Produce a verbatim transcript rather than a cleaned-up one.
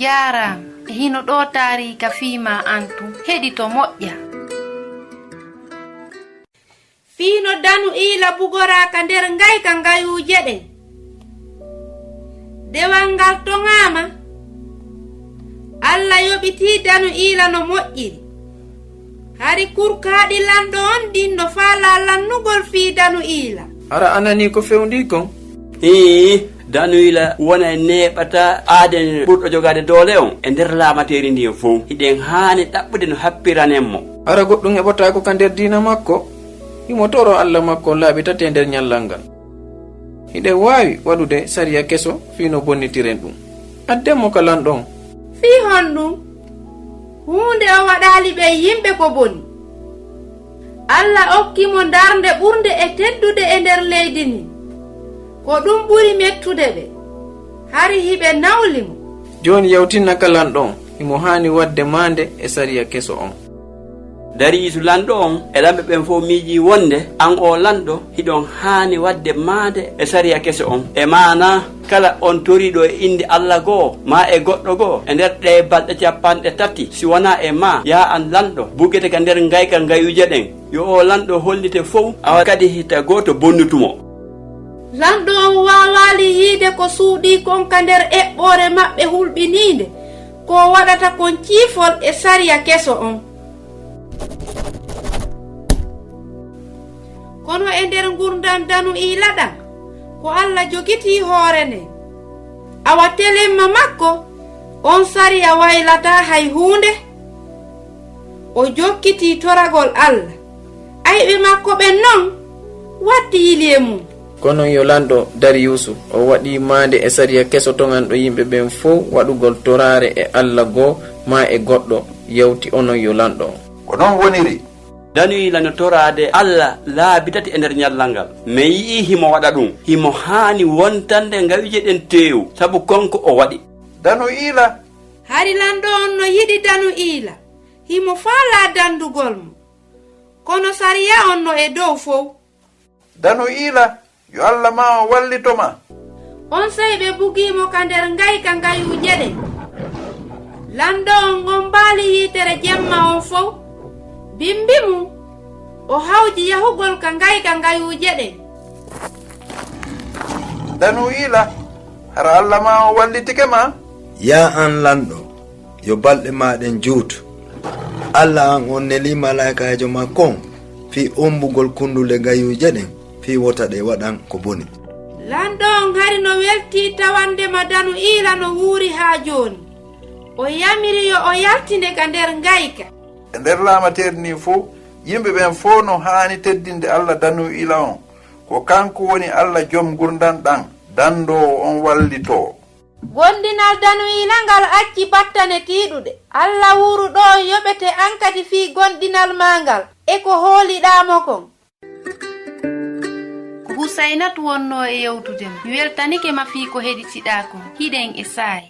Jaaraama. E hino ɗoo taariika fii maa an tun. Heɗito moƴƴa. Fii no Danu Iila bugoraa ka nder ngayka ngayuuje ɗen. Dewal ngal toŋaama. Alla yoɓitii Danu Iila no moƴƴiri. Hari kurkaaɗi lanɗo on ɗin no faalaa lannugol fii Danu Iila. Hara a nanii ko fewndii kon? Hii, Danu Iila wona e neeɓata aaden ɓurɗo jogaade doole on e nder laamateeri ndin fow. Hiɗen haani ɗaɓɓude no happiranen mo. Hara goɗɗum heɓotaako ka nder diina makko? Himo toroo Alla makko on laabi tati e nder ñallal ngal. Hiɗen waawi waɗude sariya keso fii no bonnitiren ɗum. Adden mo ka lanɗo on. Fii honɗum? Huunde o waɗaali ɓen yimɓe ko boni. Alla okki mo darnde ɓurnde e teddude e nder leydi ndin. Ko ɗum ɓuri mettude ɓe. Hari hiɓe nawli mo. Jooni yawtinna ka lanɗo on, himo haani waɗde maande e sariya keso on. Dariyusu lanɗo on e lamɓe ɓen fow miijii wonde, an oo lanɗo, hiɗon haani waɗde maande e sariya keso on. E maanaa, kala on toriiɗo e innde Alla goo, maa e goɗɗo goo, e nder ɗee balɗe capanɗe tati, si wanaa e maa, yaa an lanɗo, bugete ka nder ngayka ngayuuje ɗen. Yo oo lanɗo hollite fow, awa kadi hita gooto bonnutu mo. Lanɗo on waawaali yiide ko suuɗii kon ka nder eɓɓoore maɓɓe hulɓiniinde, ko o waɗata kon ciifol e sariya keso on. Kono e nder ngurndan Danu Iila ɗan, ko Alla jogitii hoore nden. Awa telemma makko, on sariya waylataa hay huunde. O jokkitii toragol Alla. Ayɓe makko ɓen non watti yili e mum. Kono yo lanɗo Dariyusu, o waɗii maande e sariya keso toŋanɗo yimɓe ɓen fow waɗugol toraare e Alla goo maa e goɗɗo, yawti onon yo lanɗo on. Ko non woniri. Danuyila no toraade Alla laabi tati e nder ñallal ngal. Mi yi'ii himo waɗa ɗum. Himo haani wontande ngayuje ɗen teewu, sabu kon ko o waɗi. Danuyila. Hari lanɗo on no yiɗi Danuyila. Himo faalaa dandugol mo. Kono sariya on no e dow fow. Danuyila, yo Alla maa on wallito ma. Onsay ɓe bugii mo ka nder ngayka ngayuuje ɗen. Lanɗo on ombaali yiitere jemma on fow. Bimbi mum, o hawji yahugol ka ngayka ngayuuje ɗen. Danuyila, hara Alla maa on wallitike ma? Yaa an lanɗo, yo balɗe maa ɗen juutu. Alla an on nelii malaa'ikaajo makko on fii ombugol kundule ngayuuje ɗen, fii wota ɗe waɗan ko boni. Lanɗo on hari no weltii tawande ma Danuyila no wuuri haa jooni. O yamiri yo o yaltine ka nder ngayka. E nder laamateeri ndin fow, yimɓe ɓen fow no haani teddinde Alla Danuyila on. Ko kanko woni Alla jom ngurndan ɗan, dandoowo on wallitoowo. Gomɗinal Danuyila ngal acci battane tiiɗuɗe. Alla wuuruɗo on yoɓete an kadi fii gomɗinal maa ngal e ko hooliɗaa mo kon. Ko Husaynatu wonnoo e yewtude mo. Mi weltanike ma fii ko heɗitiɗaa kon. Hiɗen e saa'i.